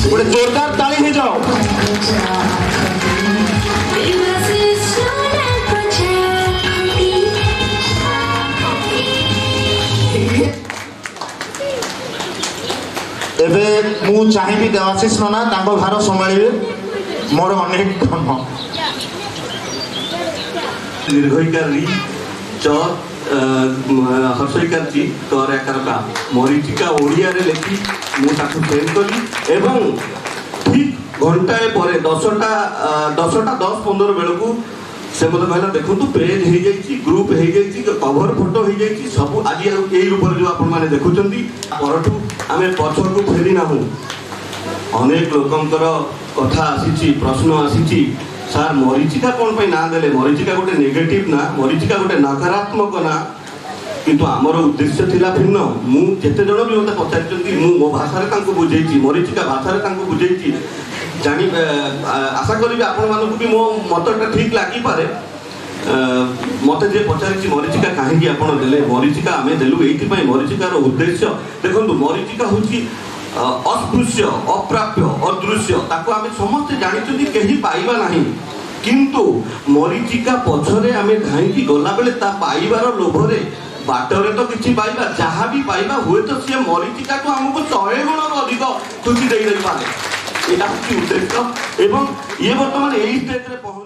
ଗୋଟେ ଜୋରଦାର ତାଳି ହେଇଯାଉ। ଦେବାଶିଷ ନନାଙ୍କ ଚା କଫି। ଏବେ ମୁଁ ଚାହିଁବି ଦେବାଶିଷ ନନା ତାଙ୍କ ଭାର ସମ୍ଭାଳିବେ, ମୋର ଅନେକ କାମ। ଦୀର୍ଘଇକାର ରି, ଚ, ହର୍ଷଇକାର ଚି, କର ଆକାର କା, ମରିଚିକା ଓଡ଼ିଆରେ ଲେଖି ମୁଁ ତାକୁ ସେଣ୍ଡ କଲି। ଏବଂ ଠିକ୍ ଘଣ୍ଟାଏ ପରେ 10ଟା 10:15 ବେଳକୁ ସେ ମୋତେ କହିଲା, ଦେଖନ୍ତୁ, ପେଜ୍ ହେଇଯାଇଛି, ଗ୍ରୁପ୍ ହେଇଯାଇଛି, କଭର ଫଟୋ ହେଇଯାଇଛି, ସବୁ ଆଜି ଆଉ ଏଇ ରୂପରେ ଯେଉଁ ଆପଣମାନେ ଦେଖୁଛନ୍ତି। ପରଠୁ ଆମେ ପଛକୁ ଫେରି ନାହୁଁ। ଅନେକ ଲୋକଙ୍କର କଥା ଆସିଛି, ପ୍ରଶ୍ନ ଆସିଛି, ସାର୍, ମରିଚିକା କ'ଣ ପାଇଁ ନାଁ ଦେଲେ? ମରିଚିକା ଗୋଟେ ନେଗେଟିଭ ନା, ମରିଚିକା ଗୋଟେ ନକାରାତ୍ମକ ନା। କିନ୍ତୁ ଆମର ଉଦ୍ଦେଶ୍ୟ ଥିଲା ଭିନ୍ନ। ମୁଁ ଯେତେ ଜଣ ବି ମୋତେ ପଚାରିଛନ୍ତି, ମୁଁ ମୋ ଭାଷାରେ ତାଙ୍କୁ ବୁଝେଇଛି, ମରିଚିକା ଭାଷାରେ ତାଙ୍କୁ ବୁଝେଇଛି। ଜାଣି ଆଶା କରିବି ଆପଣମାନଙ୍କୁ ବି ମୋ ମତଟା ଠିକ୍ ଲାଗିପାରେ। ମତେ ଯିଏ ପଚାରିଛି ମରିଚିକା କାହିଁକି ଆପଣ ଦେଲେ, ମରିଚିକା ଆମେ ଦେଲୁ ଏଇଥିପାଇଁ, ମରିଚିକାର ଉଦ୍ଦେଶ୍ୟ ଦେଖନ୍ତୁ, ମରିଚିକା ହେଉଛି ଅସ୍ପୃଶ୍ୟ, ଅପ୍ରାପ୍ୟ, ଅଦୃଶ୍ୟ। ତାକୁ ଆମେ ସମସ୍ତେ ଜାଣିଛନ୍ତି, କେହି ପାଇବା ନାହିଁ। କିନ୍ତୁ ମରିଚିକା ପଛରେ ଆମେ ଧାଇଁକି ଗଲାବେଳେ ତା ପାଇବାର ଲୋଭରେ ବାଟରେ ତ କିଛି ପାଇବା, ଯାହା ବି ପାଇବା, ହୁଏତ ସିଏ ମରିଚିକାଠୁ ଆମକୁ 100 ଗୁଣରୁ ଅଧିକ ଖୁସି ଦେଇଦେଇପାରେ। ଏଇଟା ହେଉଛି ଉଦ୍ଦେଶ୍ୟ ଏବଂ ଇଏ ବର୍ତ୍ତମାନ ଏଇ ଷ୍ଟେଜରେ ପହଞ୍ଚି